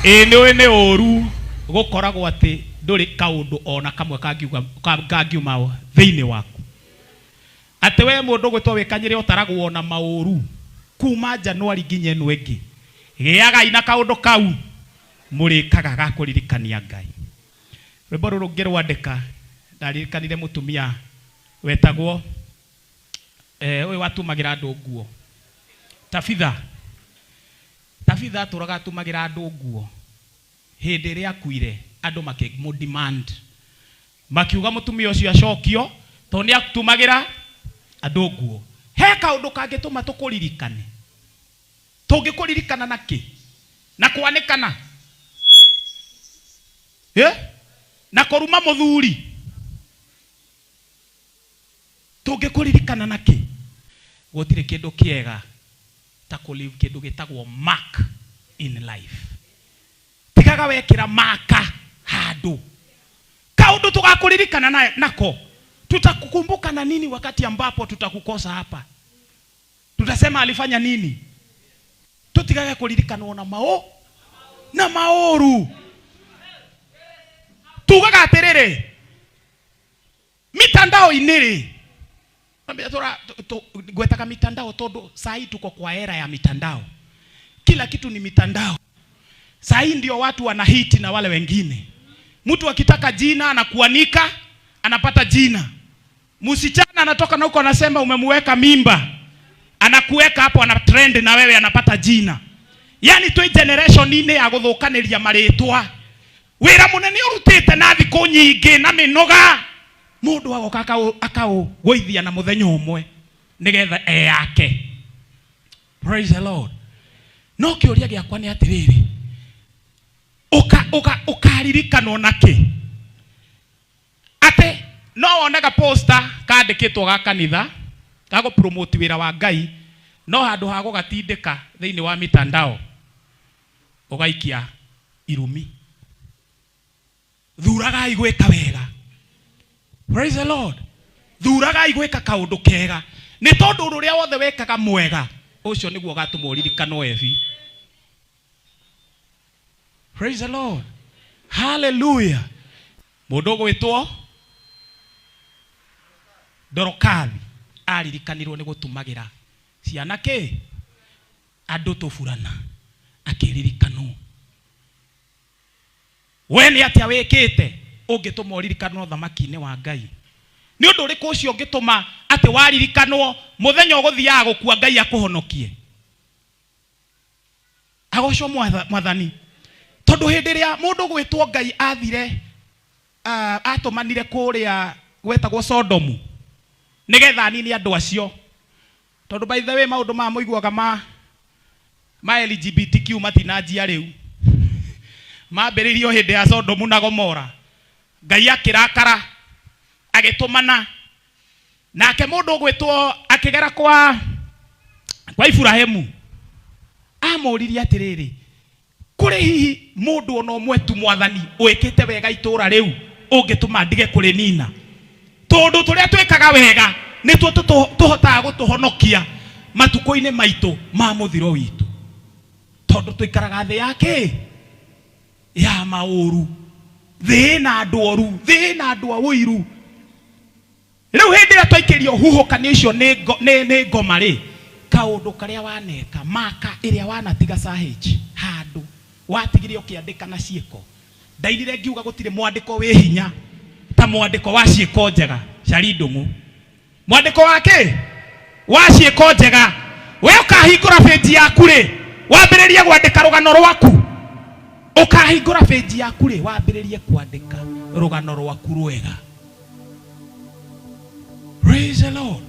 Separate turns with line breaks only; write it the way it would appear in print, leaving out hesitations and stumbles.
Ĩĩ nĩ ũĩ nĩ ũru gũkoragwo atĩ ndũrĩ kaũndũ ona kamwe kangiuga kangiuma thĩinĩ waku. Atĩ we mũndũ ũgwĩtwo wĩkanyĩre ũtaragwo na maũru kuma Januari nginya ĩno ĩngĩ. Gĩagai na kaũndũ kau mũrĩkaga ga kũririkania Ngai. Rwĩmbo rũrũ ngĩrwandĩka ndaririkanire mũtumia wetagwo eh, ũyũ watumagĩra andũ nguo Tabitha. Tabitha atũraga atumagĩra andũ nguo. Hĩndĩ ĩrĩa akuire andũ makĩmũ demand makiuga mũtumia ũcio acokio tondũ nĩ atumagĩra andũ nguo. He kaũndũ kangĩtũma tũkũririkane? Tũngĩkũririkana na kĩ? Na kwanĩkana? Eh? Na kũruma mũthuri? Tũngĩkũririkana na kĩ? Gũtirĩ kĩndũ kĩega ta kũ leave kĩndũ gĩtagwo mark in life. Tigaga wekĩra maka handũ. Kaũndũ tũgakũririkana na, nako. Tutakukumbuka na nini wakati ambapo tutakukosa hapa? Tutasema alifanya nini? Tutigage kũririkanwo na mao na maũru. Tugaga atĩrĩrĩ, mitandao-inĩ rĩ, ngwetaga mitandao tondũ saa hii tuko kwa era ya mitandao, kila kitu ni mitandao. Saa hii ndio watu wanahiti na wale wengine. Mtu akitaka jina anakuanika, anapata jina. Msichana anatoka na huko anasema umemuweka mimba, anakuweka hapo, ana trend na wewe, anapata jina. Yani twi generation-inĩ ya gũthũkanĩria marĩtwa. Wĩra mũnene ũrutĩte na thikũ nyingĩ na mĩnoga, mũndũ agoka akaũgũithia na mũthenya ũmwe nĩgetha eyake. Praise the Lord. No kĩũria gĩakwa nĩ atĩrĩrĩ, ũkaririkanwo na kĩ? Atĩ no wonaga poster kandĩkĩtwo ga kanitha ga gũ promote wĩra wa Ngai, no handũ ha gũgatindĩka thĩinĩ wa mitandao ũgaikia irumi. Thuragai gwĩka wega. Praise the Lord. Thuragai gwĩka kaũndũ kega, nĩ tondũ ũndũ ũrĩa wothe wĩkaga mwega ũcio nĩguo ũgatũma ũririkanwo ebi. Praise the Lord. Hallelujah. Mũndũ ũgwĩtwo Dorokathi aririkanirwo nĩ gũtumagĩra ciana kĩ andũ tũburana, akĩririkanwo. We nĩ atĩa wĩkĩte ũngĩtũma ũririkanwo ũthamaki-inĩ wa Ngai? Nĩ ũndũ ũrĩkũ ũcio ũngĩtũma atĩ waririkanwo mũthenya ũgũthiaga gũkua Ngai akũhonokie? Agocwo Mwathani. Tondũ hĩndĩ ĩrĩa mũndũ gwĩtwo Ngai athire, atũmanire kũrĩa gwetagwo Sodomu nĩgetha anine andũ acio. Tondũ by the way maũndũ maya mũiguaga ma ma LGBTQ matinanjia rĩu. Mambĩrĩirio hĩndĩ ya Sodomu na Gomora. Ngai akĩrakara agĩtũmana. Nake mũndũ ũgwĩtwo akĩgera kwa kwa Iburahĩmu amũririe atĩrĩrĩ, kũrĩ hihi mũndũ ona ũmwe tu Mwathani wĩkĩte wega itũũra rĩu ũngĩtũma ndige kũrĩnina? Tondũ tũrĩa twĩkaga wega nĩtuo tũhotaga gũtũhonokia matukũ-inĩ maitũ ma mũthiro witũ, tondũ tũikaraga thĩ ya kĩ? Ya maũru, thĩ ĩna andũ oru, thĩ ĩna andũ a ũiru. Rĩu hĩndĩ ĩrĩa twaikĩrio huhũkanio icio nĩ ngo, nĩ, nĩ ngoma rĩ, kaũndũ karĩa waneka, maka ĩrĩa wanatiga sahage handũ, watigire ũkĩandĩka na ciĩko. Ndainire ngiuga gũtirĩ mwandĩko wĩ hinya ta mwandĩko wa ciĩko njega. Cari Ndung'u. Mwandĩko wa kĩ? Wa ciĩko njega. We ũkahingũra page yaku rĩ, wambĩrĩrie kwandĩka rũgano rwaku. Ũkahingũra page yaku rĩ, wambĩrĩrie kwandĩka rũgano rwaku rwega. Praise the Lord.